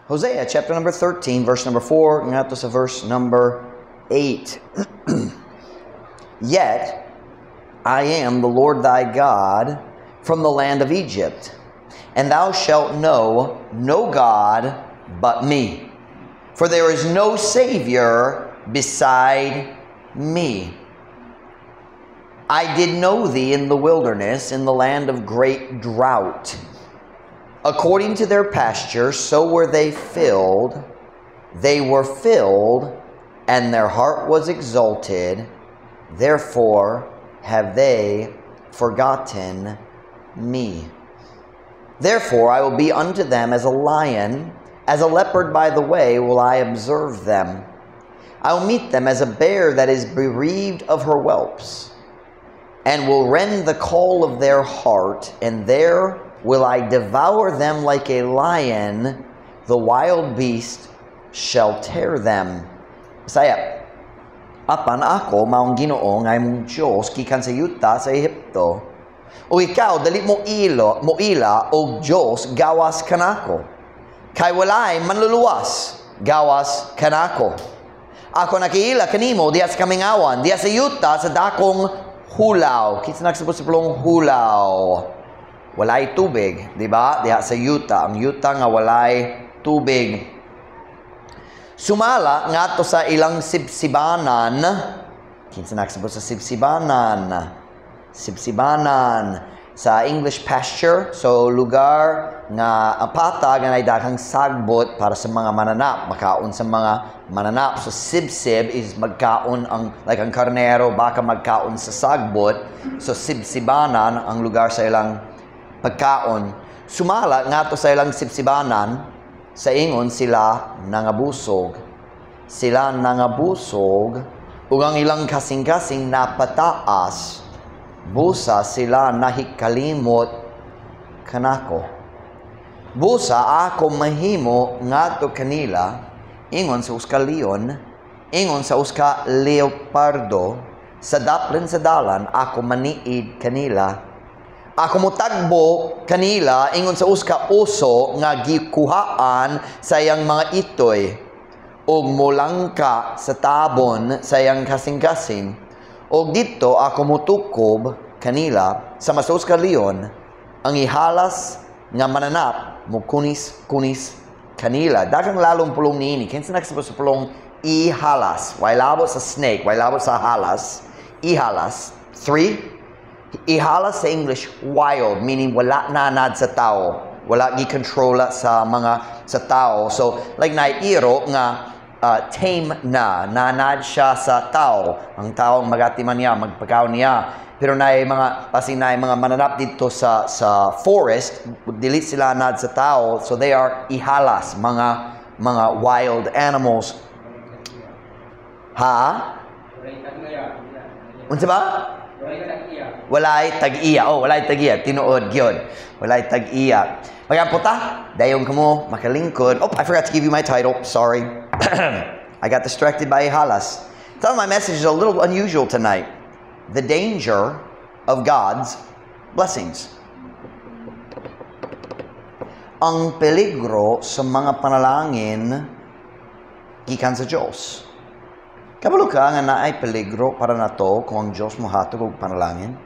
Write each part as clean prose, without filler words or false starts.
Hosea chapter number 13, verse number 4, ngadto sa verse number 8. "Yet I am the Lord thy God from the land of Egypt, and thou shalt know no God but me, for there is no Savior beside me. I did know thee in the wilderness, in the land of great drought. According to their pasture, so were they filled. They were filled, and their heart was exalted. Therefore have they forgotten me. Therefore I will be unto them as a lion, as a leopard by the way will I observe them. I will meet them as a bear that is bereaved of her whelps, and will rend the caul of their heart, and there will I devour them like a lion, the wild beast shall tear them." Bisaya. "Apan ako maong Ginoo nga imong Dios gikan sa yuta sa Ehipto. O ikaw dili mo ilo mo ila og Dios gawas kanako. Kay walay manluluwas gawas kanako. Ako nakiila kanimo diha sa kamingawan, diha sa yuta sa dakong hulaw." Kinsa nakasabot sa pulong "hulaw"? Walay tubig, di ba? Diha sa yuta, ang yuta nga walay tubig. "Sumala ngadto sa ilang sibsibanan." Kinsa nakasabot sa "sibsibanan"? Sibsibanan sa English, pasture, so lugar nga ang patag nga daghang sagbot para sa mga mananap, makaon sa mga mananap. So sibsib is magkaon ang, like, ang karnero, baka magkaon sa sagbot. So sibsibanan ang lugar sa ilang pagkaon. "Sumala ngadto sa ilang sibsibanan, sa ingon sila nangabusog. Sila nangabusog ug ang ilang kasing-kasing napataas. Busa sila nahikalimot kanako. Busa ako mahimo ngadto kanila ingon sa usa ka leon, ingon sa usa ka leopardo, sa daplin sa dalan ako maniid kanila. Ako motagbo kanila ingon sa usa ka oso nga gikuhaan sa iyang mga itoy ug molangka sa tabon sa iyang kasing-kasing. Ug didto ako motukob kanila sama sa usa ka leon, ang ihalas nga mananap mokunis-kunis kanila." Daghang lalong pulong niini. Kinsa nakasabot sa pulong "ihalas"? Way labot sa snake, way labot sa halas. Ihalas. Three. Ihalas sa English, wild, meaning wala naanad sa tao. Wala gi-controla sa mga sa tao. So, like naay iro nga tame na, naanad siya sa tao. Ang tao ang magatiman niya, magpakaon niya. Pero naay mga kasi naay mga mananap didto sa forest, dili sila anad sa tao, so they are ihalas, mga wild animals. Ha? Unsa ba? Walay tag-iya. Oh, walay tag-iya. Tinuod gyud. Walay tag-iya. Mag-ampo ta, dayon kamo makalingkod. Oh, I forgot to give you my title. Sorry. I got distracted by ihalas. Tell my message is a little unusual tonight. The danger of God's blessings. Ang peligro sa mga panalangin gikan sa Diyos. Kabalo ka nga naay peligro para nato kung ang Diyos mohatag og panalangin?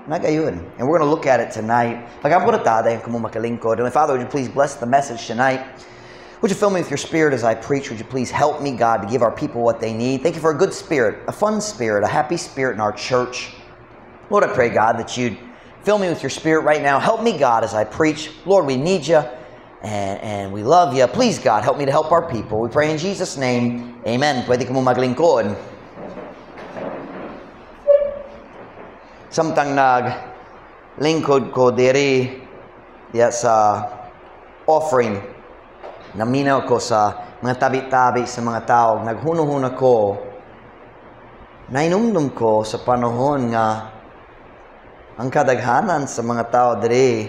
Nagayon. And we're going to look at it tonight. Mag-ampo ta, dayon kamo makalingkod. And Father, would you please bless the message tonight? Would you fill me with your spirit as I preach? Would you please help me, God, to give our people what they need? Thank you for a good spirit, a fun spirit, a happy spirit in our church. Lord, I pray, God, that you'd fill me with your spirit right now. Help me, God, as I preach. Lord, we need you and we love you. Please, God, help me to help our people. We pray in Jesus' name. Amen. Pwede kamo maglingkod. Samtang naglingkod ko diri diya sa offering, naminaw ko sa mga tabi-tabi sa mga tao, naghuno-huna ko, nainumdum ko sa panahon nga ang kadaghanan sa mga tao diri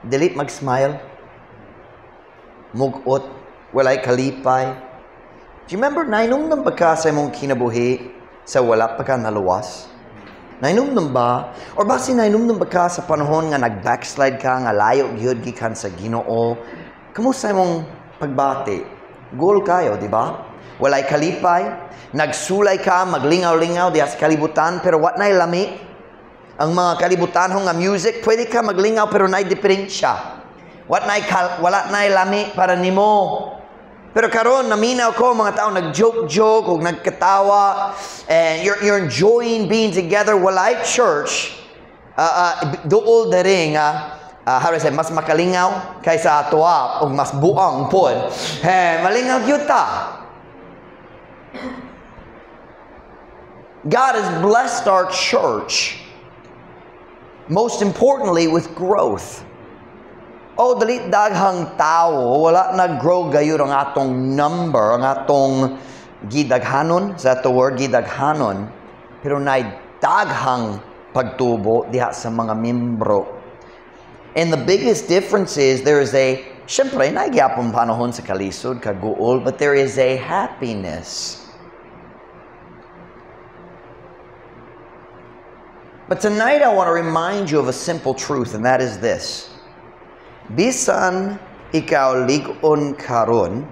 dili mag-smile, mugot, walay kalipay. Do you remember, nainumdum ba ka sa imong kinabuhi sa wala pa ka naluwas? Nainumdum ba? Or basi nainumdum ba ka sa panahon nga nag-backslide ka, nga layo gyud gikan sa Ginoo? Kumusta imong pagbati. Goal kayo, di ba? Walay kalipay, nagsulay ka, maglingaw-lingaw diha sa kalibutan, pero what na'y lami? Ang mga kalibutan nga music, pwede ka maglingaw pero na'y diferensya. Wala na'y lami para nimo. Pero karon naminaw ko mga tao nag-joke-joke ug nagkatawa, and you're enjoying being together. Walay church duol diri nga how do I say, mas makalingaw kaysa atoa ug mas buang pod. Eh, malingaw gyud ta. God has blessed our church, most importantly with growth. Oh, dali daghang tao, wala nag-grow gayud ang atong number, ang atong gidaghanon, is that the word, gidaghanon, pero naay daghang pagtubo diha sa mga membro. And the biggest difference is there is a, syempre, naay gyapon panahon sa kalisod, kaguol, but there is a happiness. But tonight I want to remind you of a simple truth, and that is this. Bisan ikaw lig-on karon,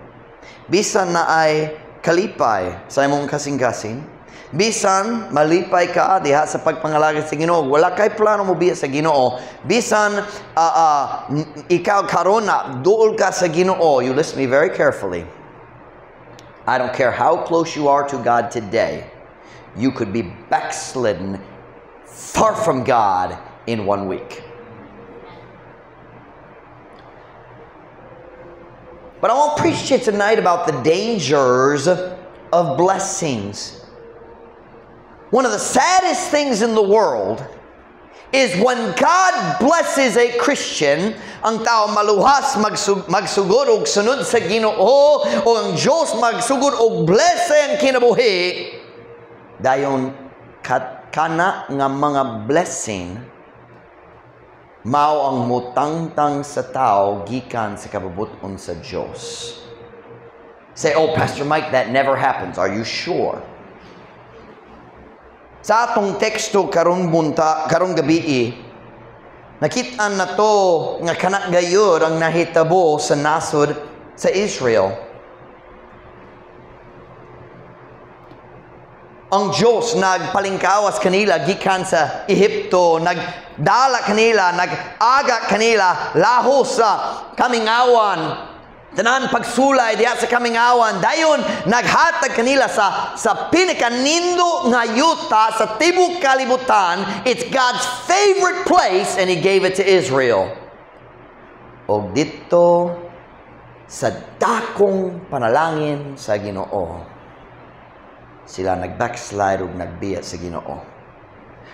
bisan na ay kalipay sa imong kasing-kasing, bisan malipay ka diha sa pagpangalagad sa Ginoo, wala kay plano mo biya sa Ginoo, bisan ikaw karon na duol ka sa Ginoo, you listen to me very carefully. I don't care how close you are to God today, you could be backslidden far from God in 1 week. But I won't preach to you tonight about the dangers of blessings. One of the saddest things in the world is when God blesses a Christian, ang tao maluhas magsugod og sunod sa Ginoo, o ang Diyos magsugod og bless ang kinabuhi, dayon kana nga mga blessing mao ang mutangtang sa tao gikan sa kabubuton sa Diyos. Say, "Oh, Pastor Mike, that never happens." Are you sure? Sa atong teksto karong bunta, karong gabii, nakit-an na to nga kana gayud ang nahitabo sa nasod sa Israel. Ang Diyos nagpalingkawas kanila gikan sa Ehipto, nagdala kanila, nag-aga kanila, lahos sa kamingawan, tanan pagsulay diha sa kamingawan, dayon naghatag kanila sa pinakanindo nga yuta sa tibok kalibutan. It's God's favorite place and He gave it to Israel. Og dito sa dakong panalangin sa Ginoo, sila nag-backslide ug nagbiya sa Ginoo.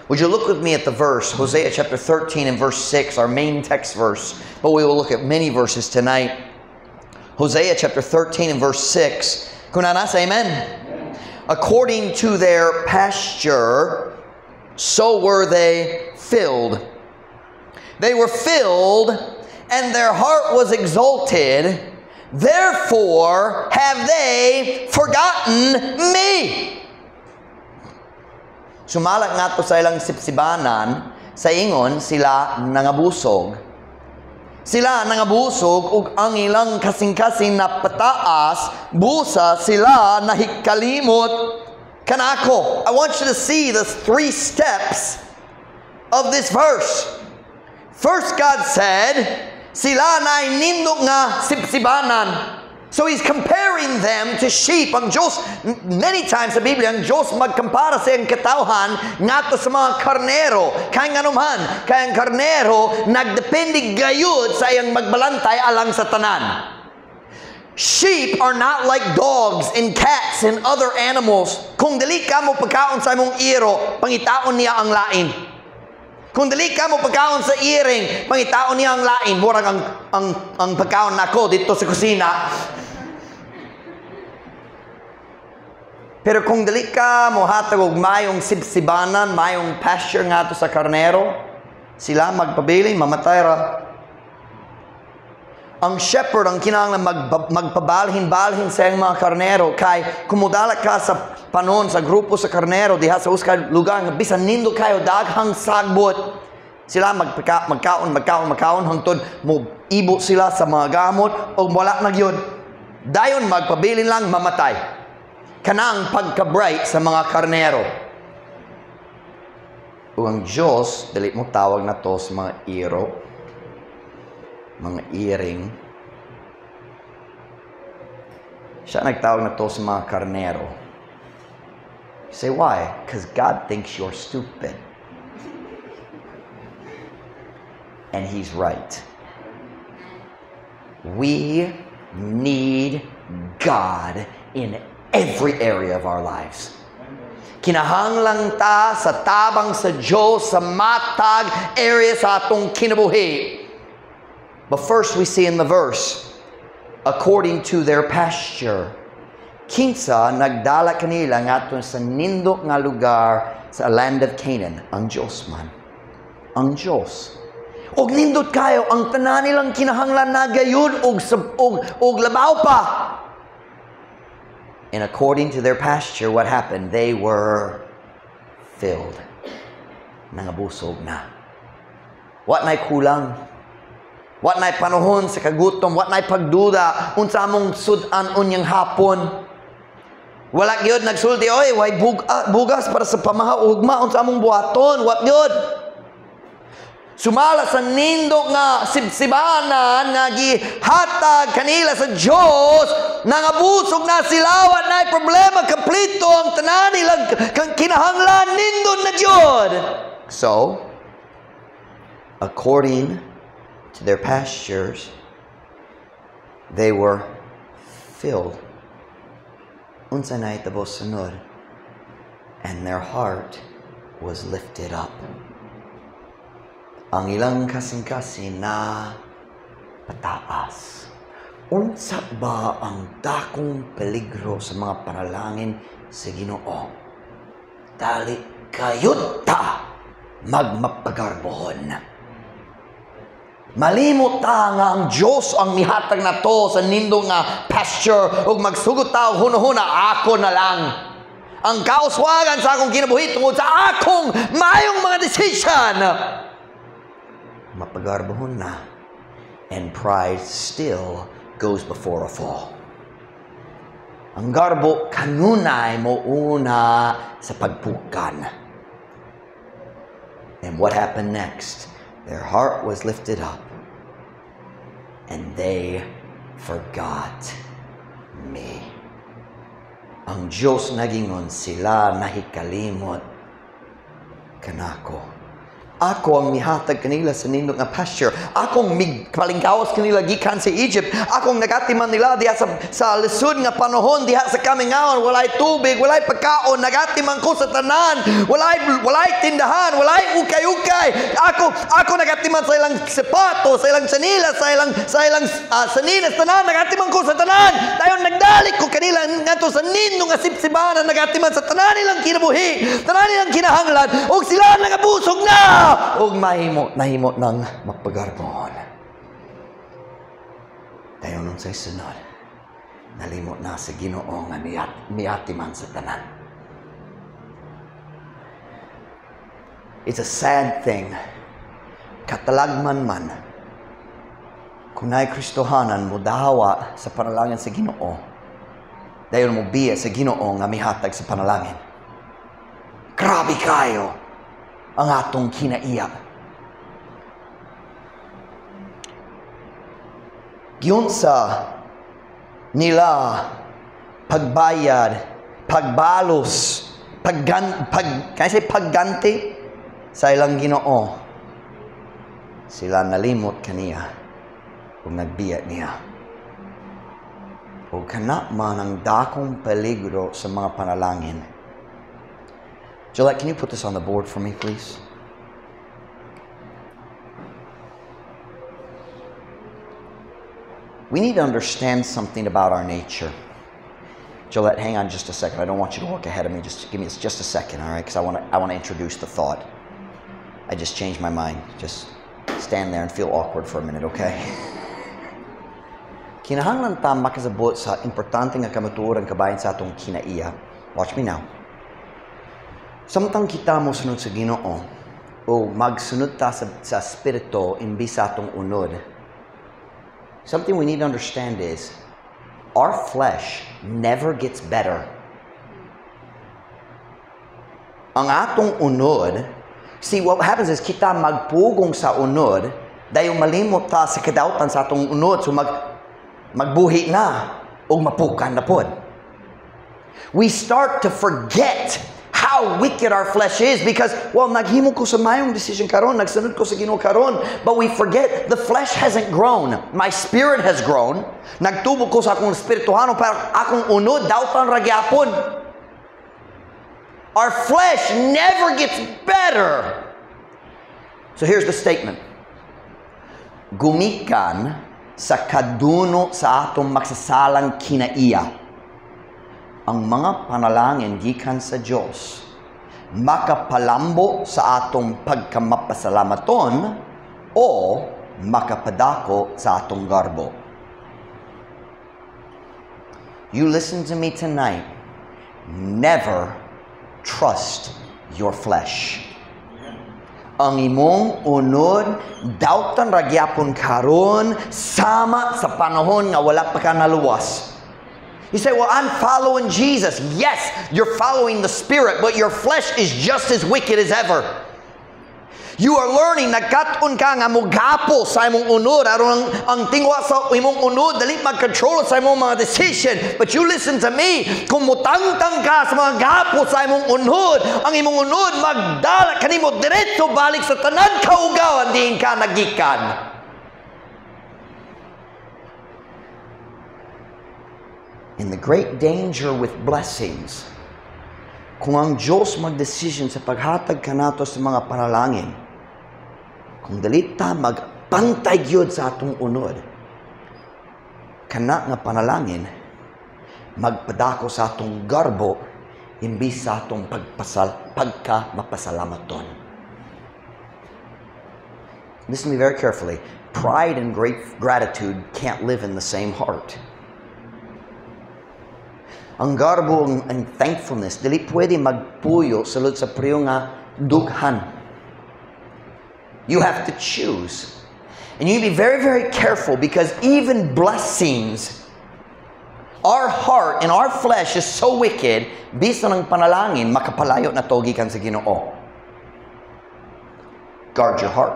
Would you look with me at the verse, Hosea chapter 13 and verse 6, our main text verse, but we will look at many verses tonight. Hosea chapter 13 and verse 6. Kunanas, amen. According to their pasture, so were they filled. They were filled, and their heart was exalted. Therefore have they forgotten me. Sumalak nga to sa ilang sipsibanan, sa ingon sila nangabusog. Sila nangabusog ug ang ilang kasing-kasing na pataas, busa sila nahikalimot kanako. I want you to see the three steps of this verse. First, God said, sila na nindot nga sipsibanan. So He's comparing them to sheep. Ang Diyos, many times sa Biblia, ang Diyos magkampara sa iyang katawhan ngadto sa mga karnero. Kaya nga naman, kaya ang karnero nagdepende gayud sa iyang magbalantay alang sa tanan. Sheep are not like dogs and cats and other animals. Kung dili ka mo pagkaon sa imong iro, pangitaon niya ang lain. Kung dili ka mo pagkaon sa iring, pangitaon niya ang lain. Murag ang pagkaon nako dito sa kusina. Pero kung dili ka mohatag og mayong sibsibanan, mayong pasture ngadto sa karnero, sila magpabilin, mamatay ra. Ang shepherd ang kinahanglan magpabalhin-balhin sa iyang mga karnero, kay kumudala ka sa panon sa grupo sa karnero diha sa usa lugar nga bisan nindo kayo daghang sagbot, sila magkaon hangtod mo ibo sila sa mga gamot og wala na gyud. Dayon magpabilin lang mamatay. Kanang pagka-bright sa mga karnero. Ug ang Diyos, dili mo tawag na to sa mga iro, mga iring. Siya nagtawag na to sa mga karnero. You say, why? Because God thinks you're stupid. And He's right. We need God in every area of our lives. Kinahanglan ta sa tabang sa Diyos sa matag area sa atong kinabuhi. But first we see in the verse, according to their pasture, kinsa nagdala kanila ngadto sa nindot nga lugar sa land of Canaan? Ang Diyos man. Ang Diyos. Og nindot kayo ang tanan nilang kinahanglan na gayud og labaw pa. And according to their pasture, what happened? They were filled. Nangabusog na. Wa na'y kulang. Wa na'y panahon sa kagutom. Wa na'y pagduda. Unsa among sud-an unyang hapon. Wala gyud nagsulti, oy, way bugas para sa pamahaw ugma, unsa among buhaton. Wa gyud. Sumala sa nindot nga sibsibanan nga gihatag kanila sa Dios, nangabusog na sila, wa na'y problema, kompleto ang tanan nilang kinahanglan, nindot na jud. So, according to their pastures, they were filled. Unsa na itabo sunod? And their heart was lifted up. Ang ilang kasing-kasing na pataas. Unsa ba ang dakong peligro sa mga panalangin sa Ginoo? Dali kayod ta magmapagarbohon. Malimot ta nga ang Diyos ang mihatag na to sa nindot nga pasture ug magsugot ta og hunahuna, ako na lang. Ang kauswagan sa akong kinabuhi tungod sa akong mayong mga decision. Mapagarbohon na. And pride still goes before a fall. Ang garbo kanunay mo una sa pagpukan. And what happened next? Their heart was lifted up and they forgot me. Ang Diyos nagingon, sila nahikalimot kanako. Ako ang mihatag kanila sa nindot nga pasture. Akong migpalingkawas kanila gikan sa Egypt. Akong nagatiman nila diha sa lisod nga panahon, diha sa kamingawan, walay tubig, walay pagkaon, nagatiman ko sa tanan, walay tindahan, walay ukay-ukay. Ako nagatiman sa ilang sapato, sa ilang sanila, sa ilang saninas, tanan, nagatiman ko sa tanan. Dayon nagdalik ko kanila ngadto sa nindot nga sibsibanan, nagatiman sa tanan nilang kinabuhi, tanan nilang kinahanglan, ug sila nagabusog na. Og nahimo ng mapagarbon. Dayon unsay sunod, nalimot na sa Ginoo nga miatiman sa tanan. It's a sad thing. Katalagman man, kung naay Kristohanan modawa sa panalangin sa Ginoo, dayon mo biya sa Ginoo nga mihatag sa panalangin. Grabe kayo ang atong kinaiya. Giunsa nila pagbayad, pagbalos, pagganti sa ilang Ginoo. Sila nalimot kaniya ug nagbiya niya. Ug kana man ang dakong peligro sa mga panalangin. Gillette, can you put this on the board for me, please? We need to understand something about our nature. Gillette, hang on just a second. I don't want you to work ahead of me. Just give me just a second, all right? Because I want to introduce the thought. I just changed my mind. Just stand there and feel awkward for a minute, okay? Kinahanglan ta makasabot sa importante nga kamatuoran kabahin sa atong kinaiya. Watch me now. Samtang kita mo sunod sa Ginoo o magsunod ta sa spirito imbis sa atong unod, something we need to understand is Our flesh never gets better. Ang atong unod, see, what happens is kita magpugong sa unod, dahil malimot ta sa kadautan sa atong unod, so magbuhi na, o mapukan na pod. We start to forget how wicked our flesh is because, well, naghimo ko sa mayong decision karon, nagsunod ko sa Ginoo karon, but we forget the flesh hasn't grown. My spirit has grown. Nagtubo ko sa akong espirituhano, pero akong unod dautan ra gyapon. Our flesh never gets better. So here's the statement. Gumikan sa kaduno sa atong maksasalang kinaiya, ang mga panalangin gikan sa Dios makapalambo sa atong pagkamapasalamaton o makapadako sa atong garbo. You listen to me tonight. Never trust your flesh. Ang imong unod dautan ra gyapon karon sama sa panahon nga wala pa ka naluwas. You say, "Well, I'm following Jesus." Yes, you're following the Spirit, but your flesh is just as wicked as ever. You are learning, nagkat-on ka nga mugapo sa imong unod, aron ang tingwa sa imong unod, dali mag-control sa imong mga decision. But you listen to me, kung mutangtang ka sa mga gapo sa imong unod, ang imong unod magdala kanimo diretso balik sa tanan kaugawan diin ka nagikan. In the great danger with blessings, kung ang Diyos mag-decision sa paghatag kanato sa mga panalangin, kung dali ta magpantay gyud sa atong unod, kana nga panalangin magpadako sa atong garbo imbis sa atong pagka mapasalamaton. Listen to me very carefully. Pride and great gratitude can't live in the same heart. Ang garbo and thankfulness dili pwede magpuyo sulod sa priyo nga dughan. You have to choose. And you need to be very, very careful because even blessings, our heart and our flesh is so wicked, bisan ang panalangin, makapalayo na to gikan sa Ginoo. Guard your heart.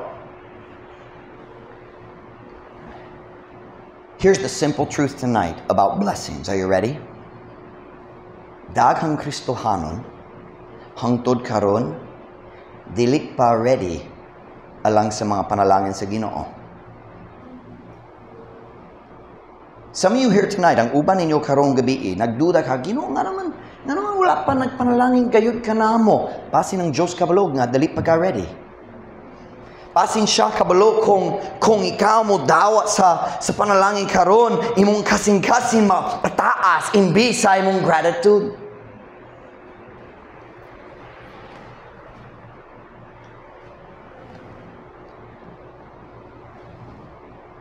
Here's the simple truth tonight about blessings. Are you ready? Daghang Kristohanon hangtod karon dili pa ready alang sa mga panalangin sa Ginoo. Some of you here tonight, ang uban ninyo karong gabi, nagduda ka, "Ginoo, nga naman wala pa nagpanalangin gayud kanamo." Basin ang Diyos kabalo nga dili pa ka ready. Basin siya kabalo kung ikaw mo dawat sa panalangin karon, imong kasing-kasing mapataas imbis sa imong gratitude.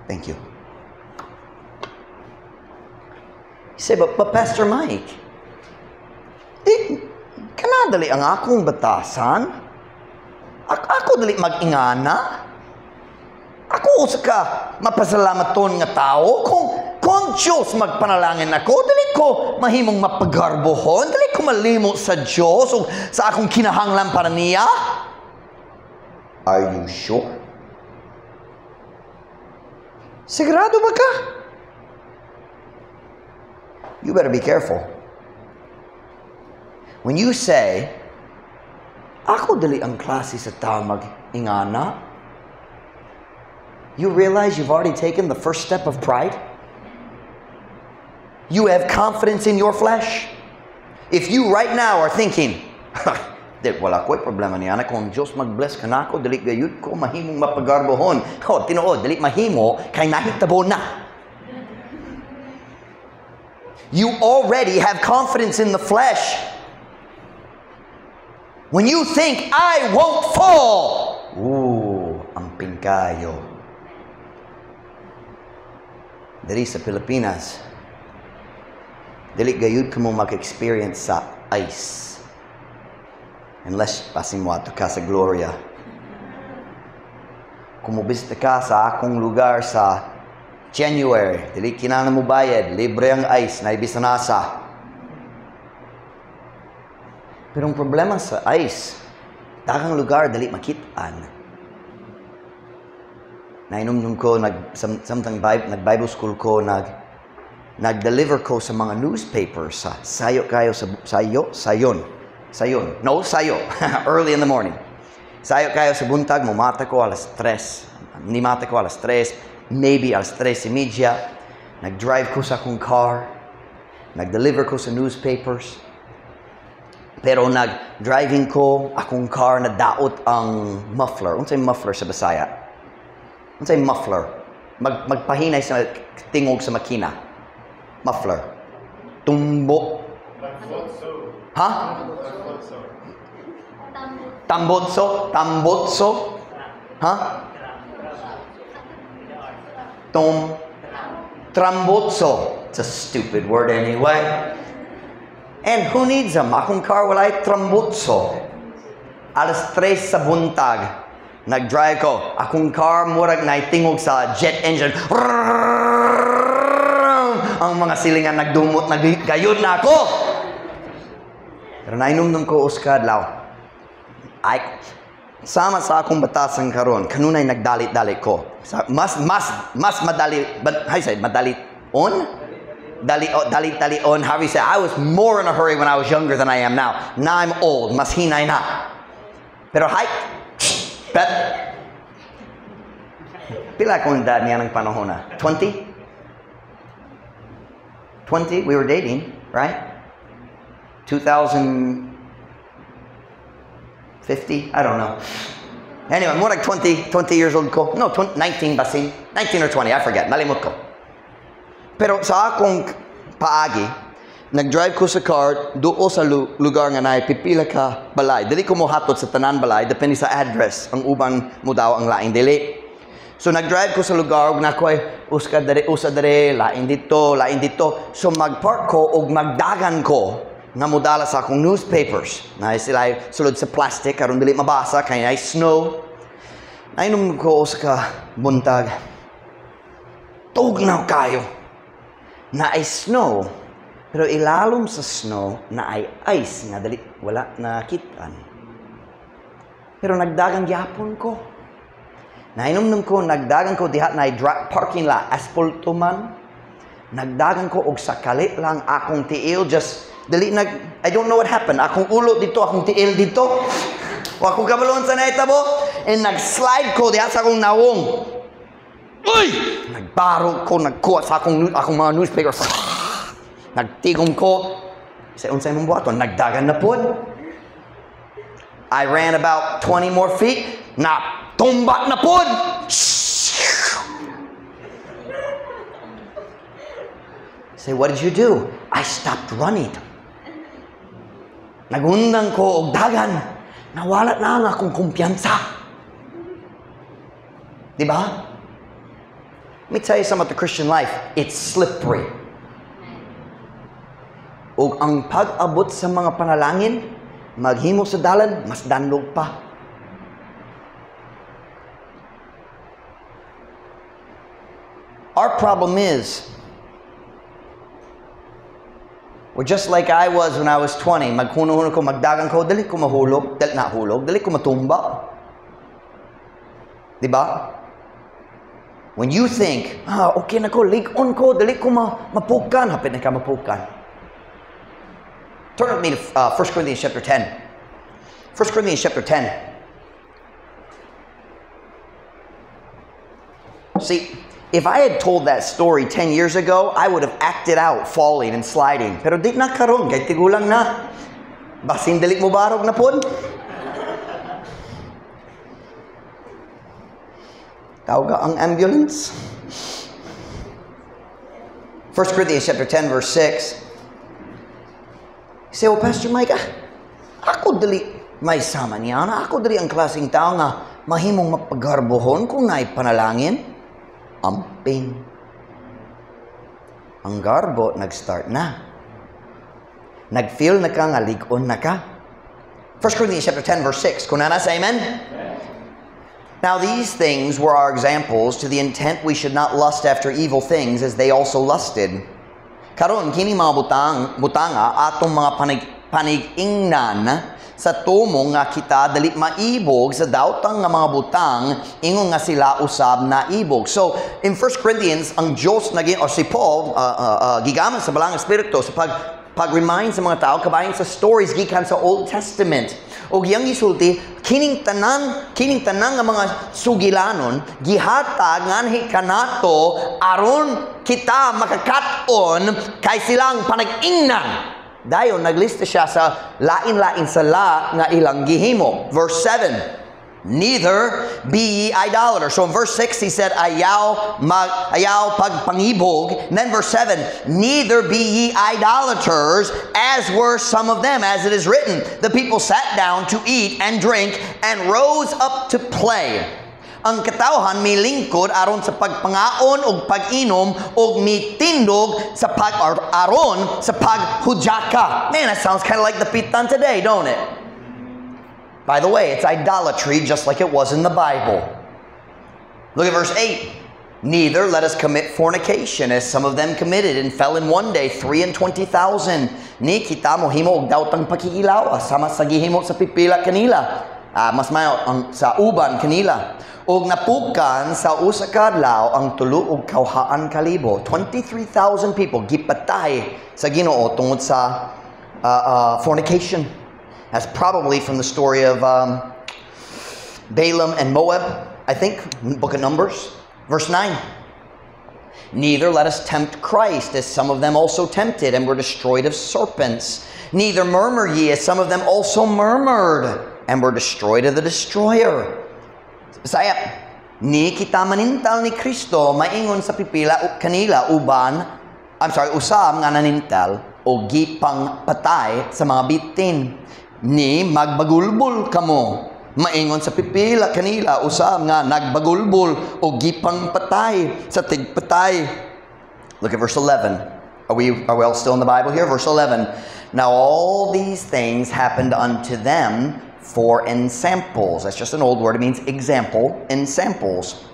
Thank you. You say, but Pastor Mike, kanadali ang akong batasan? Ako dali mag-ingana? Ako usa ka mapasalamaton nga tao? Kung Diyos magpanalangin ako, dali ko mahimong mapagarbohon, dali ko malimo sa Diyos o sa akong kinahanglan para niya? Are you sure? Sigurado ba ka? You better be careful. When you say, "Ako dali ang klase sa tao mag-ingana," you realize you've already taken the first step of pride? You have confidence in your flesh. If you right now are thinking, "Wala ko'y problema niya na kung Diyos mag-bless ka na ako, dali gayud ko mahimong mapagarbohon." Oh, tinuod, dali mahimo, kay nahitabo na. You already have confidence in the flesh. When you think, "I won't fall," ooh, amping kayo. Dali sa Pilipinas, dili gayud ka mo mag-experience sa ice. Unless pasing mo ato ka sa Gloria. Kung mobisita ka sa akong lugar sa January, dili kinahanglan mo bayad, libre ang ice, na ibisanasa. Pero ang problema sa ice, daghang lugar dali makitaan. Nainumdum ko, samtang nag-Bible school ko, nag-deliver ko sa mga newspapers sa sayo kayo sa sayo, sayon. Sayon. No, sayo. Early in the morning. Sayo kayo sa buntag, mumata ko alas 3. Nimata ko alas 3, maybe alas 3:30. Nag-drive ko sa akong car. Nag-deliver ko sa newspapers. Pero nag-driving ko, akong car na daot ang muffler. Unsay muffler sa Bisaya? Unsay muffler? Magpahinay sa tingog sa makina. Muffler. Tumbo. Ha? Tambotso? Tambotso? Ha? Tom. Trambotso. It's a stupid word anyway. And who needs them? Akong car walay trambotso. Alas 3 sa buntag, nag-drive ko. Akong car murag naitingog sa jet engine. Ang mga silingan nagdumot, naggayod na ako. Pero nainumdum ko usa ka adlaw. Ay, sama sa akong batasan karon, kanunay nagdalit-dalit ko. Sa, mas mas mas madali, but how you say, madali on? Dali, oh, dali, dali on. How you say, I was more in a hurry when I was younger than I am now. Now I'm old, mas hinay na. Pero hay, bet, pila akong edad niya ng panahon na? 20? 20, we were dating, right? 2050, I don't know. Anyway, more like 20 years old ko. No, 20, 19 basin. 19 or 20, I forget. Nalimot ko. Pero sa akong paagi, nag-drive ko sa car duo sa lugar nga naay pipila ka balay. Dili ko mohatod sa tanan balay, depende sa address ang uban mo daw ang laing dili. So nag-drive ko sa lugar ug nakoy usa dere, usa dere, lain dito, lain dito. So mag-park ko ug magdagan ko nga modala sa akong newspapers. Na sila sulod sa plastic aron dili mabasa kay ay snow. Nainom ko usa ka buntag. Tugnaw kayo. Na ay snow, pero ilalom sa snow na ay ice nga dali wala nakitaan. Pero nagdagang gyapon ko. Nainomdom ko, nagdagan ko diha na ay parking lot, aspalto man. Nagdagan ko og sakali lang akong tiil, just dali nag, I don't know what happened. Akong ulo dito, akong tiil dito. Wa ko kabalo unsa nahitabo. And nag-slide ko diha sa akong nawong. Uy! Nagbaro ko, nagkuha sa akong mga newspaper. Nagtigom ko. Sa unsay mong buhaton, nagdagan na pod. I ran about 20 more feet. Na tumba na pod. Say, what did you do? I stopped running. Nagundang ko og dagan. Nawala na ang akong kumpiyansa. Di ba? Let me tell you something about the Christian life. It's slippery. Ug ang pag-abot sa mga panalangin, maghimo sa dalan, mas dandog pa. Our problem is, we're just like I was when I was 20. Maghuno-huno ko, magdagan ko, dali ko mahulog, dali nahulog, dali ko matumba. Diba? When you think, okay na ko, lig-on ko, dali ko mapukan, hapit na ka mapukan. Turn with me to 1 Corinthians chapter 10. 1 Corinthians chapter 10. See, if I had told that story 10 years ago, I would have acted out falling and sliding. Pero di na karon, kay tigulang na. Basin dili mo barog na pod. Tawag ang ambulance. 1 Corinthians chapter 10 verse 6. You say, well, Pastor Mike, ako dili may sama niya na. Ako dili ang klaseng tao nga mahimong mapagarbohon kung naay panalangin. Amping. Ang garbo nag-start na. Nag-feel na ka nga lig-on na ka. 1 Corinthians chapter 10 verse 6. Kung nana sa amen? Now these things were our examples, to the intent we should not lust after evil things as they also lusted. Karon kini mga butanga atong mga panig-ingnan sa tumong nga kita dali maibog sa daotang nga mga butang ingon nga sila usab naibog. So in 1 Corinthians, ang Diyos naging, or si Paul gigamit sa Balaang Espiritu sa pag-remind sa mga tao kabahin sa stories gikan sa Old Testament. Og iyang gisulti kining tanan nga mga sugilanon gihatag nganhi kanato aron kita makakat-on kay silang panag-ingnan. Dayon naglista siya sa lain-lain sala nga ilang gihimo. Verse 7, neither be ye idolaters. So in verse 6 he said, ayaw pagpangibog. And then verse 7, neither be ye idolaters, as were some of them, as it is written, the people sat down to eat and drink and rose up to play. Ang katawhan milingkod aron sa pagpangaon og pag-inom og mitindog sa aron sa paghudyaka. Man, that sounds kind of like the pitan today, don't it? By the way, it's idolatry just like it was in the Bible. Look at verse 8. Neither let us commit fornication, as some of them committed and fell in one day 23,000. Ni kita mohimo og daotang pakikilaw sama sa gihimo sa pipila kanila. Mas mayo ang sa uban kanila. Og napukan sa usa ka adlaw ang tulo og kawhaan kalibo. 23,000 people gipatay sa Ginoo tungod sa fornication. That's probably from the story of Balaam and Moab, I think, Book of Numbers. Verse 9. Neither let us tempt Christ, as some of them also tempted and were destroyed of serpents. Neither murmur ye, as some of them also murmured and were destroyed of the destroyer. Bisaya, ni kita manintal ni Kristo maingon sa pipila kanila uban, usam nga nanintal o gipang patay sa mga bitin. Ni magbagulbol kamo maingon sa pipila kanila usam nga nagbagulbol o gipang patay sa tigpatay. Look at verse 11. Are we all still in the Bible here? Verse 11. Now all these things happened unto them for ensamples. That's just an old word. It means example, ensamples.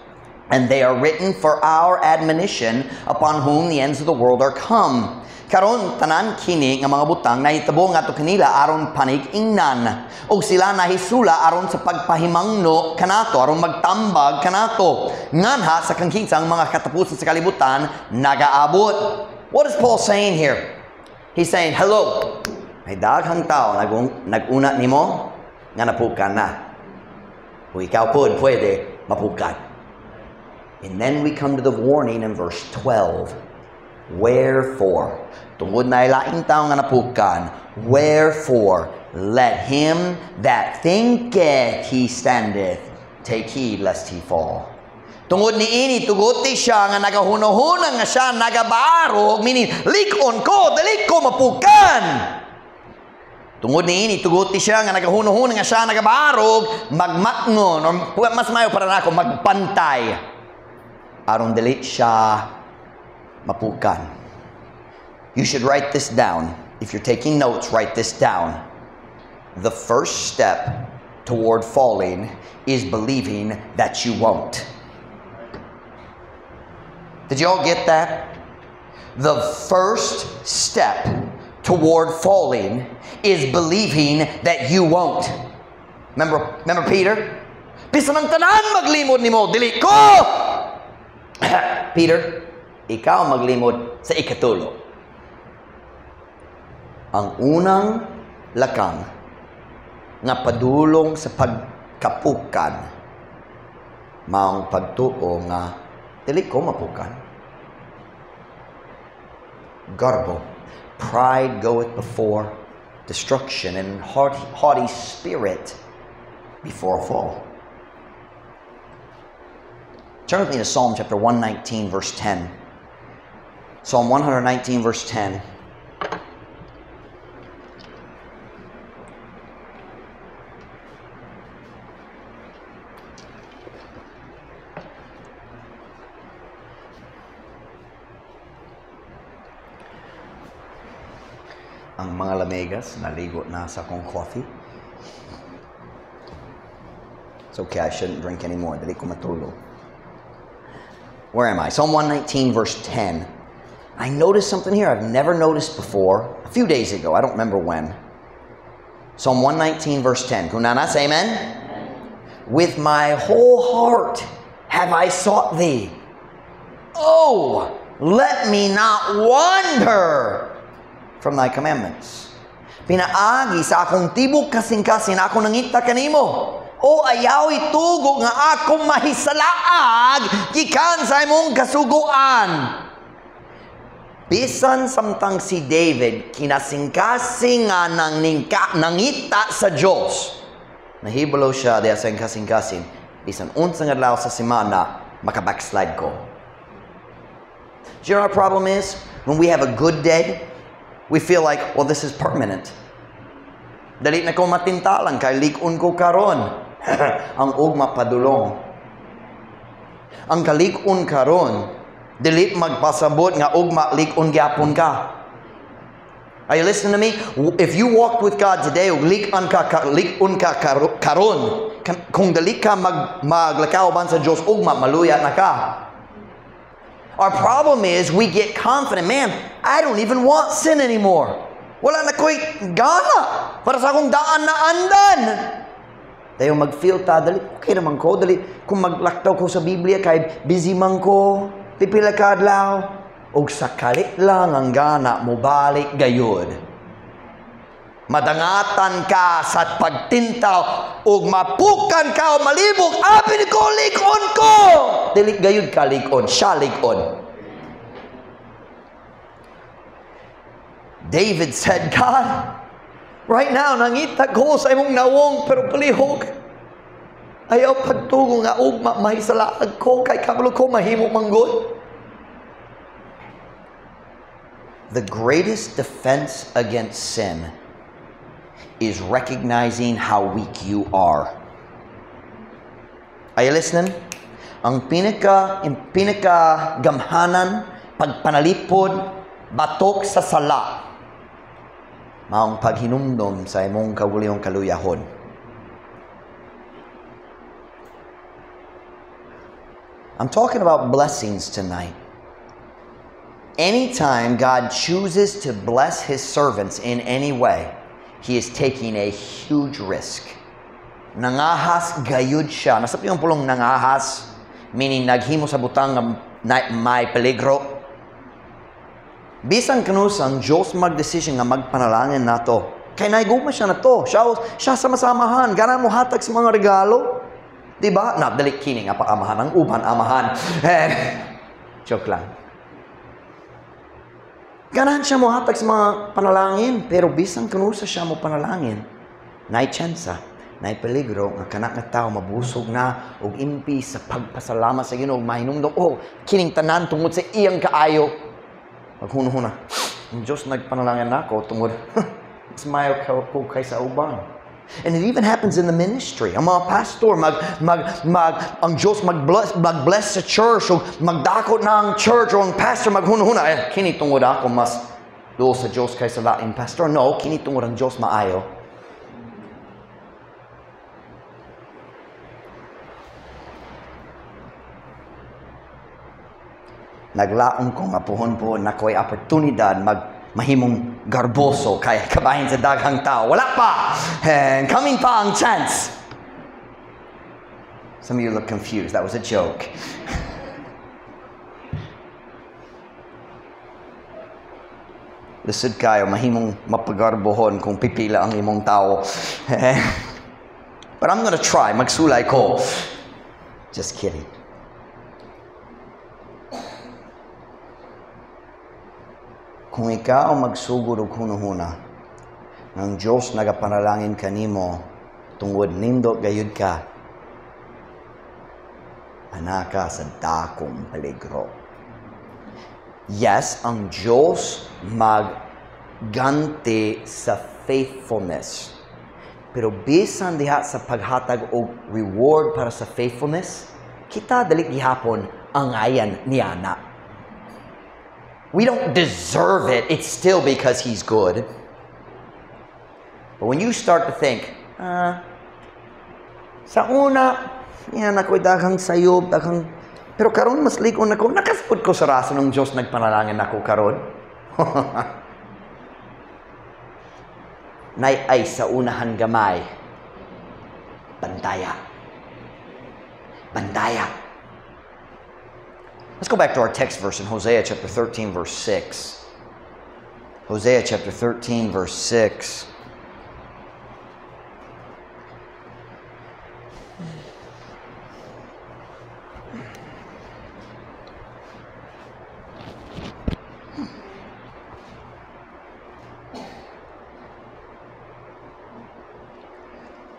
And they are written for our admonition, upon whom the ends of the world are come. Karon tanan kini nga mga butang nahitabo ngadto kanila aron panig-ingnan. Og sila nahisula aron sa pagpahimangno kanato, aron magtambag kanato. Nganha sa kangkinsang mga katapusan sa kalibutan nagaabot. What is Paul saying here? He's saying, hello, may daghang tao nag-una nimo nga napukan na. O ikaw pod pwede mapukan. And then we come to the warning in verse 12. Wherefore, tungod na ilaing tao nga napukan, wherefore, let him that thinketh he standeth take heed lest he fall. Tungod ni ini, tuguti siya nga nagahunuhunan nga siya nagabarog, meaning, likon ko, dali ko mapukan. Tungod ni ini, tuguti siya nga nagahunuhunan nga siya nagabarog, magmakngon, or mas mayo para nako, magpantay. Aron dili siya mapukan. You should write this down. If you're taking notes, write this down. The first step toward falling is believing that you won't. Did you all get that? The first step toward falling is believing that you won't. Remember Peter? Bisan ang tanan maglimod nimo, dili ko! Peter, ikaw maglimod sa ikatulo. Ang unang lakang nga padulong sa pagkapukan, maong pagtuo nga dili ko mapukan. Garbo. Pride goeth before destruction, and haughty spirit before a fall. Turn with me to Psalm chapter 119, verse 10. Psalm 119, verse 10. Ang mga lamegas, naligo na sa akong coffee. It's okay, I shouldn't drink anymore. Dili ko matulog. Where am I? Psalm 119, verse 10. I noticed something here I've never noticed before. A few days ago, I don't remember when. Psalm 119, verse 10. Kung naa na, say amen. With my whole heart have I sought thee. Oh, let me not wander from thy commandments. Pinaagi sa akong tibok kasing-kasing ako nangita kanimo. O ayaw itugo nga akong mahisalaag gikan sa imong kasuguan. Bisan samtang si David kinasingkasing nga nangita sa Diyos, nahibalo siya diya sa kasing-kasing, bisan unsang adlaw sa semana maka-backslide ko. Do you know what our problem is? When we have a good day, we feel like, well, this is permanent. Dali na ko matintalan kay lig-on ko karon. Ang ugma padulong. Ang kalig-on karon, dili magpasabot nga ugma lig-on gyapon ka. Are you listening to me? If you walked with God today, ug lig-on ka karon, kung dali ka maglakaw ban sa Dios ugma maluya na ka. Our problem is we get confident. Man, I don't even want sin anymore. Wala na ko'y gana para sa akong daan na andan. Dayon mag-feel ta, dali, okay naman ko, dali, kung maglaktaw ko sa Biblia, kay busy man ko, pipila ka adlaw, og sakalit lang ang gana, mobalik gayud. Madangatan ka sa pagtintaw, og mapukan ka o malibog, abi ko, lig-on ko! Dili gayud ka lig-on, siya lig-on. David said, God, right now, nangita ko sa imong nawong, pero palihog. Ayaw pagtugo nga ugma, mahisalaag ko, kay kabalo ko, mahimo manggod. The greatest defense against sin is recognizing how weak you are. Are you listening? Ang pinaka gamhanan, pagpanalipod, batok sa sala, maong paghinumdom sa imong kaguliyong kaluyahon. I'm talking about blessings tonight. Anytime God chooses to bless His servants in any way, He is taking a huge risk. Nangahas gayud siya. Nasa yung pulong nangahas, meaning naghimo sa butang nga may peligro. Bisan kanus ang Diyos magdesisyon nga magpanalangin nato. Kay naigugma siya na to. Siya sama-samahan. Gana mo hatag sa mga regalo. Diba? Na, dali kini nga paamahan ang uban amahan. Joke lang. Ganahan siya mo hatag sa mga panalangin. Pero bisan kanusa siya mo panalangin, naay tsansa, naay peligro nga kana nga tao mabusog na og impi sa pagpasalamat sa Ginoo, mahinumdom, oh, kining tanan tungod sa iyang kaayo. Maghunahuna, ang Diyos nagpanalangin nako tungod mas mayo ko kaysa uban. And it even happens in the ministry. Ang mga pastor, ang Diyos mag-bless sa church, o magdako na ang church, o ang pastor maghunahuna, eh, kini tungod ako mas duol sa Diyos kaysa laing pastor. No, kini tungod ang Diyos maayo. Naglaon ko nga puhon-puhon na ko'y oportunidad mahimong garboso kay kabahin sa daghang tao. Wala pa! And coming pa ang chance. Some of you look confused. That was a joke. Lisod kayo, mahimong mapagarbohon kung pipila ang imong tao. But I'm gonna try. Magsulay ko. Just kidding. Kung ikaw magsugod og hunahuna, ng Diyos nagapanalangin kanimo tungod nindot gayud ka, anaka sa dakong peligro. Yes, ang Diyos magganti sa faithfulness. Pero bisan diha sa paghatag og reward para sa faithfulness, kita dali gihapon angayan niya na. We don't deserve it. It's still because He's good. But when you start to think, Sa una, yan ako'y daghang sayob, daghang... Pero karon mas lig-on ako, nakasabot ko sa rason ng Diyos nagpanalangin ako karon. Nay ay sa unahan gamay. Bandaya. Bandaya. Let's go back to our text verse in Hosea chapter 13 verse 6. Hosea chapter 13 verse 6.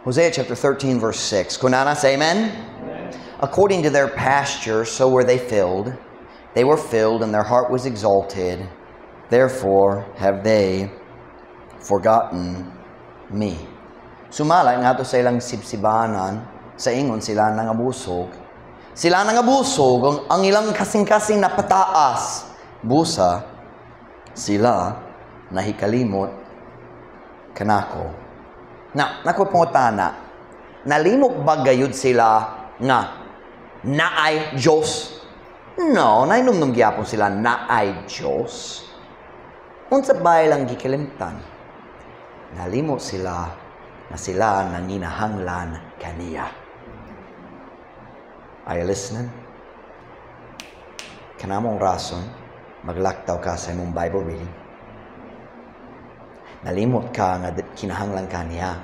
Hosea chapter 13 verse 6. Kunana, say amen? Amen. According to their pasture, so were they filled. They were filled, and their heart was exalted. Therefore have they forgotten me. Sumala nga to sa ilang sibsibanan, sa ingon sila nangabusog. Sila nangabusog, ang ilang kasing-kasing napataas. Busa, sila nahikalimot kanako. Na, naku pangutana, nalimot ba gayud sila nga naay Diyos? No, nainumnum gyapon sila naay Diyos. Unsa ba ilang gikalimtan? Nalimot sila na sila nanginahanglan kaniya. Are you listening? Kanamong rason, maglaktaw ka sa imong Bible reading. Nalimot ka nga kinahanglan ka niya.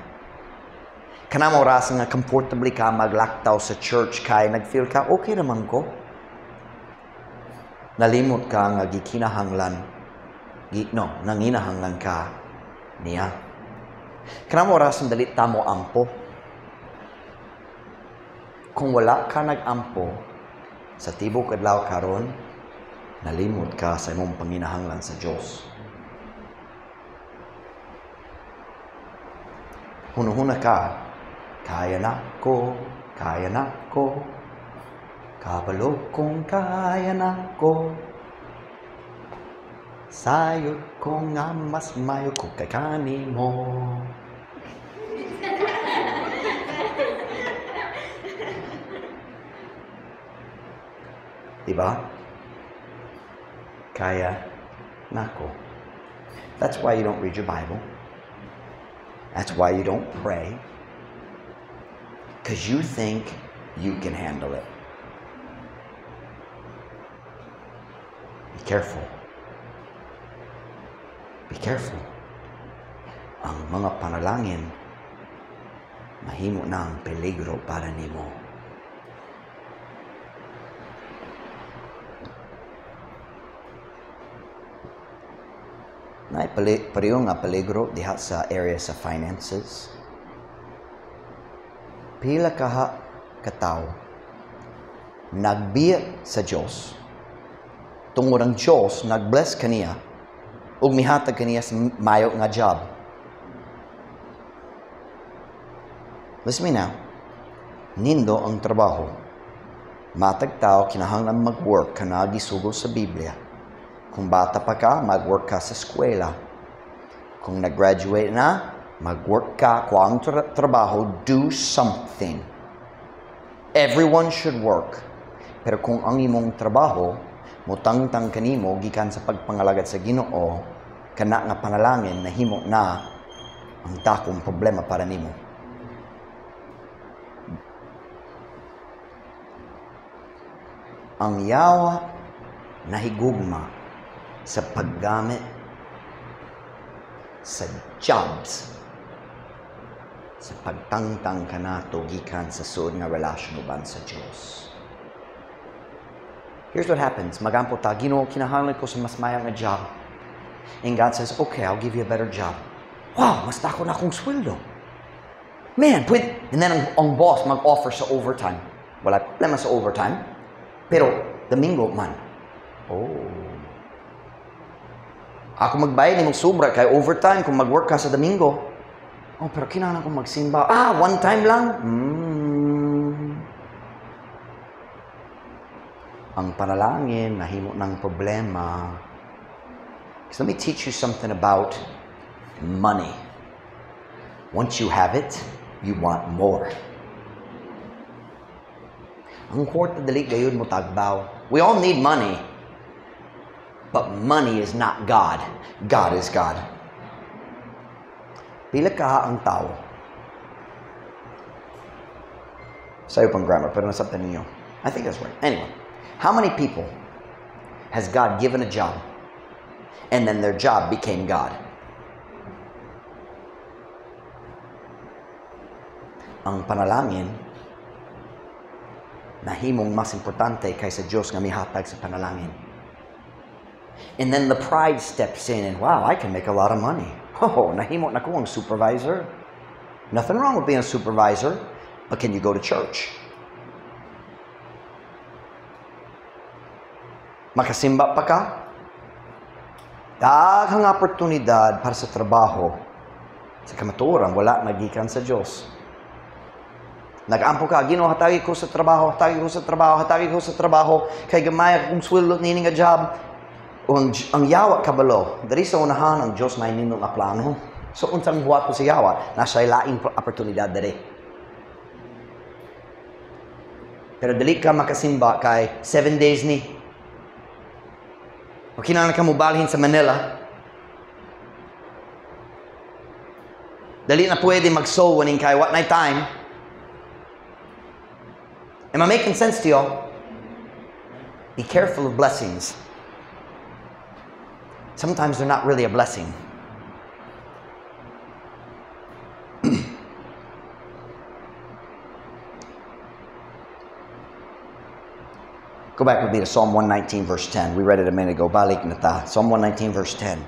Kanamong rason nga comfortably ka maglaktaw sa church kay nagfeel ka, okay naman ko. Nalimot ka nga gikinahanglan, nanginahanglan ka niya. Kanamong rason dali ta mo ampo. Kung wala ka nag-ampo sa tibok adlaw karon, nalimot ka sa imong panginahanglan sa Dios. Hunuhuna ka, kaya na ko, kabalo kong kaya na ko, sayod ko nga mas mayo ko kay kanimo. Diba? Kaya nako. That's why you don't read your Bible. That's why you don't pray. Because you think you can handle it. Be careful. Be careful. Ang mga panalangin, mahimo na ang peligro para nimo. Naay pareho nga peligro diha sa area sa finances. Pila kaha katawo nagbiya sa Dios tungod ang Dios nagbless kaniya ug mihatag kaniya sa mayo nga job. Listen me now. Nindo ang trabaho. Matag tao kinahanglan mag-work kana gisugo sa Biblia. Kung bata pa ka, mag-work ka sa eskwela. Kung nag-graduate na, mag-work ka, kuha ang trabaho, do something. Everyone should work. Pero kung ang imong trabaho, mutangtang kanimo gikan sa pagpangalagad sa Ginoo, kana nga panalangin nahimo na ang dakong problema para nimo. Ang yawa nahigugma sa paggamit sa jobs, sa pagtangtang kanato gikan sa suod nga relasyon uban sa Dios. Here's what happens. Magampo ta, Ginoo, kinahanglan ko sa mas mayo nga job. And God says, okay, I'll give you a better job. Wow, mas dako na akong sweldo. Man, pwede. And then ang boss mag-offer sa overtime. Wala problema sa overtime. Pero, Domingo man. Oh. Ako magbayad nimong sobra kay overtime kung mag-work ka sa Domingo. Oh, pero kinahanglan ko magsimba. Ah, one time lang. Ang panalangin nahimo ng problema. So let me teach you something about money. Once you have it, you want more. Ang kwarta dili gayud mo tagbaw. We all need money. But money is not God. God is God. Pila ka ang tao? Sayo pang grammar, pero nasabtan ninyo. I think that's right. Anyway, how many people has God given a job and then their job became God? Ang panalangin nahimong mas importante kaysa Diyos nga mihatag sa panalangin. And then the pride steps in and, wow, I can make a lot of money. Oh, nahimo na ko ang supervisor. Nothing wrong with being a supervisor, but can you go to church? Makasimba pa ka? Daghang oportunidad para sa trabaho. Sa kamatuoran, wala nagikan sa Diyos. Nag-ampo ka, Ginoo, hatagi ko sa trabaho, hatagi ko sa trabaho, hatagi ko sa trabaho, kay gamay akong sweldo niini nga job. O ang yawa kabalo, diri sa unahan ang Diyos na nindot nga plano. So unsang buhat ko sa yawa, nasa laing oportunidad diri. Pero dili ka makasimba kay 7 days ni. O kinahanglan ka mobalhin sa Manila. Dali na pwede mag-soul winning kay what night time. Am I making sense to y'all? Be careful of blessings. Sometimes they're not really a blessing. Go back with me to Psalm 119 verse 10. We read it a minute ago. Balik na ta. Psalm 119 verse 10.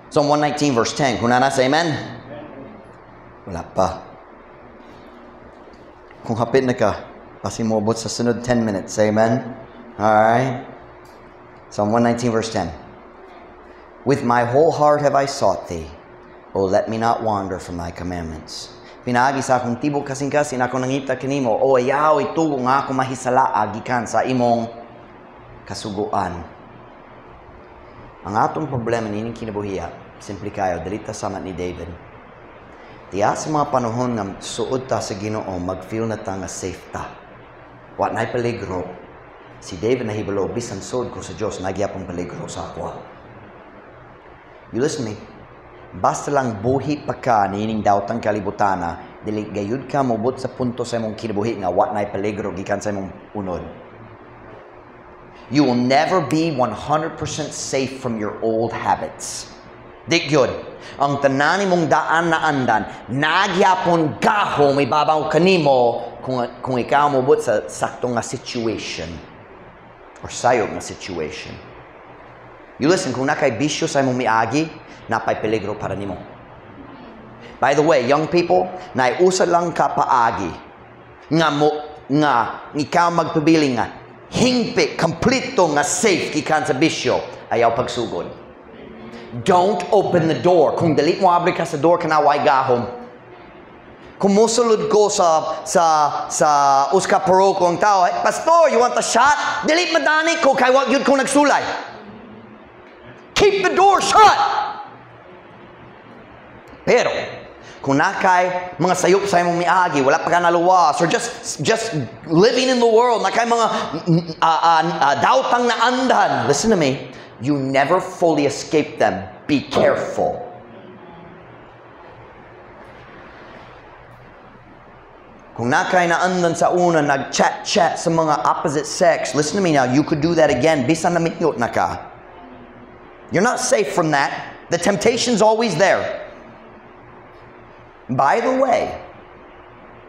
Psalm 119 verse 10. Kung naa na, say amen? Wala pa. Kung hapit na ka, kasi moabot sa sunod 10 minutes. Say amen? Alright? Psalm 119 verse 10. With my whole heart have I sought thee. O let me not wander from thy commandments. Pinaagi sa akong tibok kasing-kasing ako nangita kanimo. O ayaw itugo nga ako mahisala gikan sa imong kasuguan. Ang atong problema nining kinabuhiya, simple kayo, dili ta sama ni David. Diya sa mga panahon nga suod ta sa Ginoo, mag-feel na ta nga safe ta. Wa na'y peligro. Si David nahibalo, bisan suod ko sa Dios, nagyapong peligro sa ako. You listen to me. Basta lang buhi pa ka niining daotang kalibutana, dili gayud ka mobot sa punto sa imong kinabuhi nga wa na'y peligro gikan sa imong unod. You will never be 100% safe from your old habits. Di gyud. Ang tanan nimong daan na andan, nagyapon gahom ibabaw kanimo kung ikaw mobot sa sakto nga situation or sayop nga situation. You listen, kung nakay bisyo sa imong miagi, napay peligro para nimo. By the way, young people, naiusa lang ka paagi nga mo nga ikaw magpabili nga hingpit, kompleto nga safe gikan sa bisyo, ayaw pagsugod. Don't open the door. Kung dili mo abri ka sa door, kana way gahom. Kung mosulod ko sa uska paroko ang tao, hey, Pastor, you want a shot? Dili madani ko kay wa gyud ko nagsulay. Keep the door shut. Pero kung nakay mga sayop sa imong miagi, wala pa ka naluwas, or just living in the world, nakay mga daotang naandan, listen to me, you never fully escape them. Be careful. Kung nakay naandan sa una, nag-chat-chat sa mga opposite sex, listen to me now, you could do that again, bisan na minyot na ka. You're not safe from that. The temptation's always there. By the way,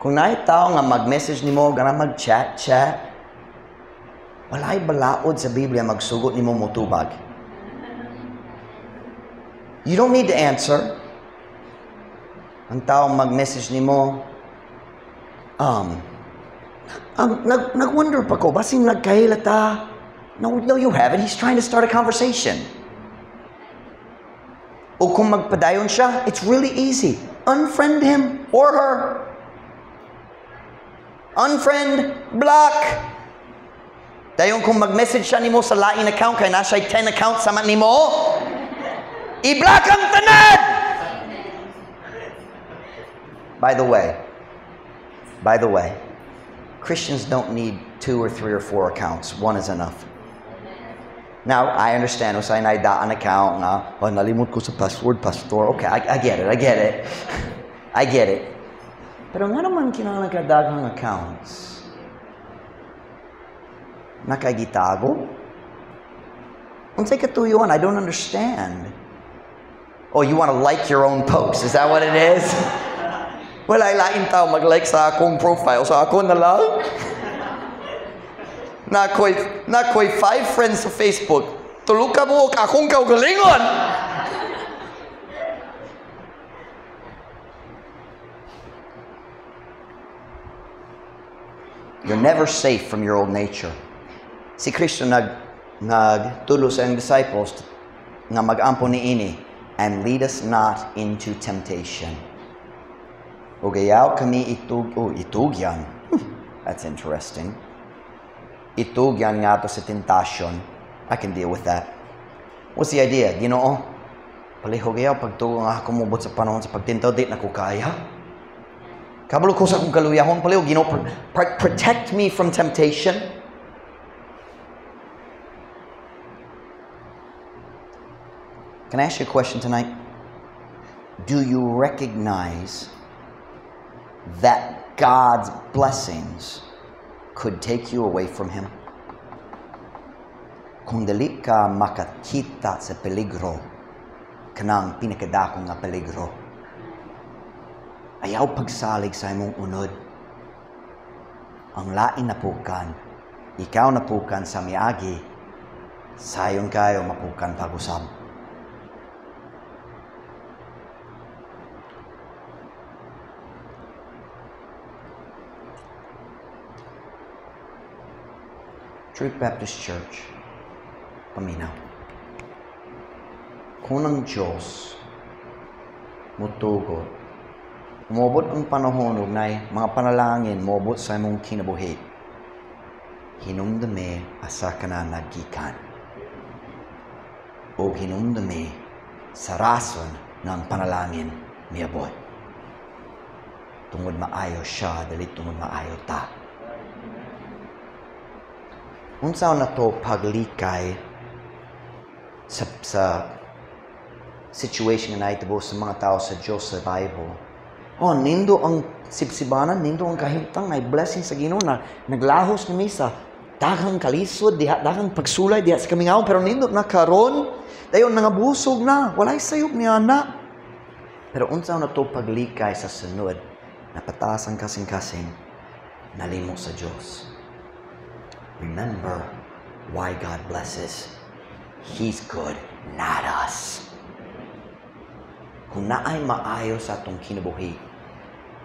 kung naay tao nga mag-message nimo, gana mag-chat-chat, walay balaod sa Biblia magsugot nimo motubag. You don't need to answer. Ang tao mag-message nimo, nag-wonder pa ko, basin nagkaila ta? No, no, you haven't. He's trying to start a conversation. O kung magpadayon siya, it's really easy. Unfriend him or her. Unfriend, block. Dayon kung mag-message siya nimo sa lain account, kay na siya'y 10 accounts sama nimo. I-block ang tanan! By the way, Christians don't need 2 or 3 or 4 accounts. One is enough. Now, I understand, usay na daan account nga, oh, nalimot ko sa password, pastor. Okay, I get it, I get it. I get it. Pero nga naman kinahanglan ka daghang accounts. Nakagitago? Unsay katuyuan? I don't understand. Oh, you want to like your own post. Is that what it is? Wala lain tao mag-like sa akong profile. So ako na lang. Nakoy 5 friends sa Facebook. Tulo ka buok akong kaugalingon. You're never safe from your old nature. Si Kristo nagtulo sa iyang disciples nga mag-ampo niini, and lead us not into temptation. O gayaw kami itugyan. That's interesting. Itugyan nga to sa tentasyon. I can deal with that. What's the idea? Ginoo, palihog gayaw pagtuo nga ako mubot sa panahon sa pagtintaw, di na ko kaya. Kabalo ko sa akong kaluyahon, palihog, Ginoo, protect me from temptation. Can I ask you a question tonight? Do you recognize that God's blessings could take you away from Him? Kung dili ka makakita sa peligro, kanang pinakadako nga peligro, ayaw pagsalig sa imong unod. Ang lain napukan, ikaw napukan sa miagi, sayon kayo mapukan pag-usab. Truth Baptist Church, paminaw. Kung ang Diyos mutugot, umabot ang panahon ug nay mga panalangin moabot sa imong kinabuhi, hinumdumi asa ka na naggikan. O hinumdumi sa rason ng panalangin miabot. Tungod maayo siya, dili tungod maayo ta. Unsa na to paglikay sa situation nga naitabo sa mga tao sa Diyos sa Bible? Oh, nindo ang sibsibanan, nindo ang kahimtang, ay blessing sa Ginoo na naglahos ni misa daghang kalisod, diha daghang pagsulay diha sa kamingawon, pero nindo na karon dayon nangabusog na, walay sayop niya na. Pero unsa na to paglikay sa sunod, napataas ang kasing-kasing, nalimo sa Diyos. Remember why God blesses. He's good, not us. Kung naay maayo sa atong kinabuhi,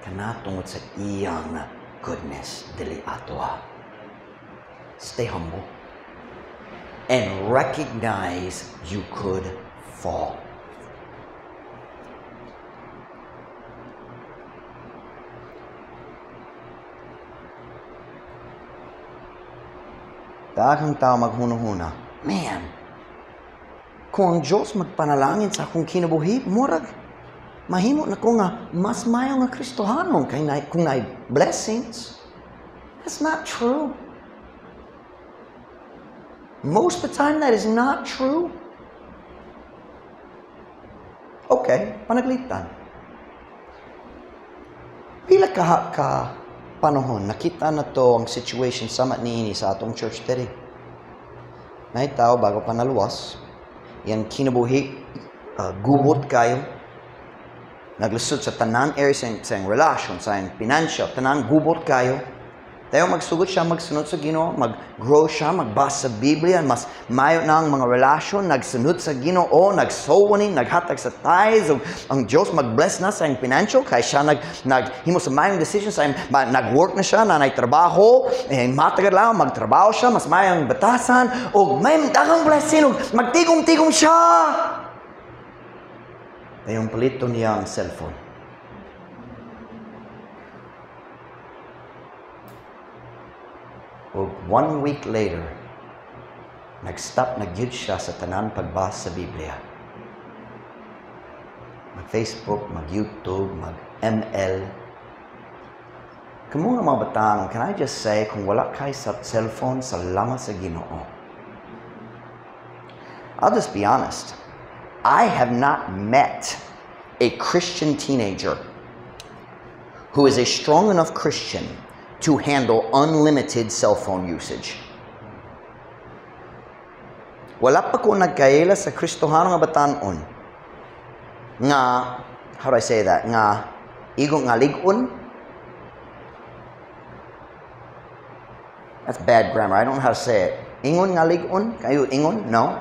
kana tungod sa iyang goodness, dili atoa. Stay humble and recognize you could fall. Daghang tao maghuna-huna, man, kung ang Diyos magpanalangin sa akong kinabuhi, murag mahimo na ko nga mas mayo nga Kristohanon kay na, kung naay blessings. That's not true. Most of the time, that is not true. Okay, panaglitan. Pila ka panahon, nakita na to ang situation sama niini sa atong church diri. May tao bago pa naluwas, yan kinabuhi, gubot kayo, naglusod sa tanang area sa iyang relasyon, sa iyang financial, tanang gubot kayo. Tayo magsugod siya, magsunod sa Ginoo, mag-grow siya, magbasa sa Biblia, mas mayo na ang mga relasyon, nagsunod sa Ginoo, nagsowanin, naghatag sa tithes, ang Diyos mag-bless na sa iyang financial, kaya siya naghimo sa mayong decision, sa iyang, nag-work na siya, na trabaho, eh, matagal lang, magtrabaho siya, mas mayong batasan, o may daghang blessing, o magtigom-tigom siya. Tayong palito niya ang cellphone. O 1 week later, nag-stop na gyud siya sa tanan pagbasa sa Biblia. Mag-Facebook, mag-YouTube, mag-ML. Kamo nga mga batan, can I just say, kung wala kay sa cellphone, salamat sa Ginoo. I'll just be honest. I have not met a Christian teenager who is a strong enough Christian to handle unlimited cell phone usage. Wala pa ko nagkaila sa Kristohano nga batanon nga, how do I say that? Nga igo nga lig-on. That's bad grammar. I don't know how to say it. Ingon nga lig-on? Kayo ingon? No.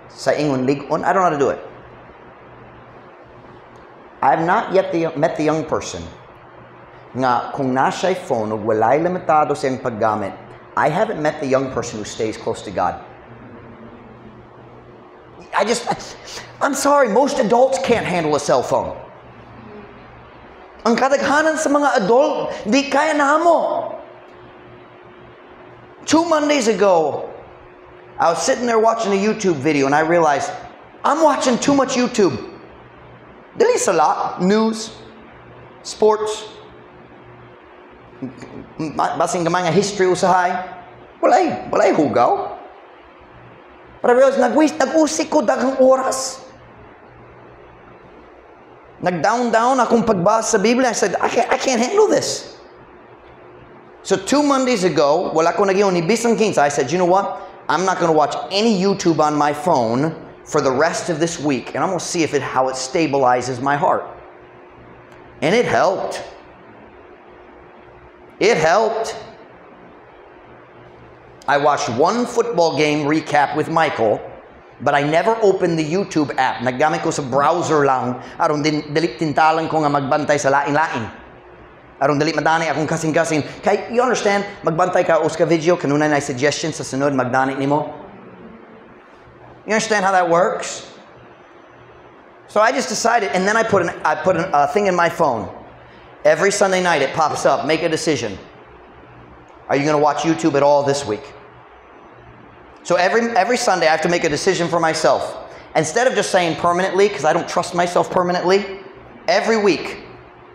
Sa ingon lig-on? I don't know how to do it. I've not yet met the young person nga kung naa siya'y phone ug walay limitado sa iyang paggamit. I haven't met the young person who stays close to God. I'm sorry, most adults can't handle a cell phone. Ang kadaghanan sa mga adult, di kaya namo. 2 Mondays ago, I was sitting there watching a YouTube video and I realized I'm watching too much YouTube. Dili sala, news, sports, basin gamay nga history usahay. Walay hugaw. But I realized, nag-usik ko daghang oras. Nag-down-down akong pagbasa sa Biblia. I said, "I can't handle this." So 2 Mondays ago, wala ko nag ni bisan kinsa. I said, "You know what? I'm not going to watch any YouTube on my phone for the rest of this week. And I'm going to see if it how it stabilizes my heart." And it helped. It helped. I watched one football game recap with Michael, but I never opened the YouTube app. Naggamit ko sa browser lang aron din dili tintalan ko nga magbantay sa lain-lain. Aron dili madani akong kasing-kasing. Kay you understand, magbantay ka usa ka video kanunay na suggestion sa sunod magdani nimo. You understand how that works? So I just decided, and then I put a thing in my phone. Every Sunday night it pops up. "Make a decision. Are you going to watch YouTube at all this week?" So every Sunday I have to make a decision for myself. Instead of just saying permanently, because I don't trust myself permanently, every week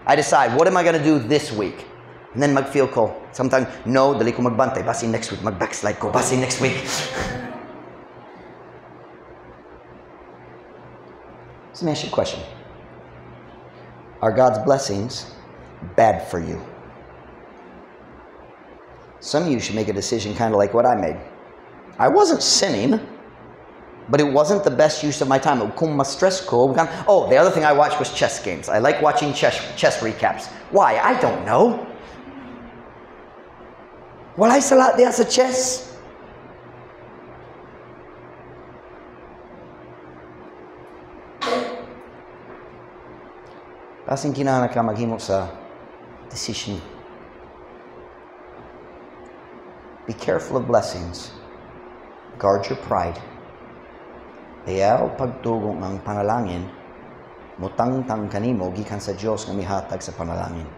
I decide, "What am I going to do this week?" And then mag-feel ko, sometimes, "No, dili ko magbantay. Basi next week, mag-backslide ko. Basi next week." So let me ask you a question. Are God's blessings bad for you? Some of you should make a decision kind of like what I made. I wasn't sinning, but it wasn't the best use of my time. Kung ma-stress ko, oh, the other thing I watched was chess games. I like watching chess recaps. Why? I don't know. Walay sala diha sa chess. Basin kinahanglan ka maghimo sa decision. Be careful of blessings. Guard your pride. Ayaw pagtugong ang panalangin, mutangtang kanimo gikan sa Dios nga mihatag sa panalangin.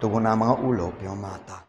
Tugon na ang mga ulo, pero mata.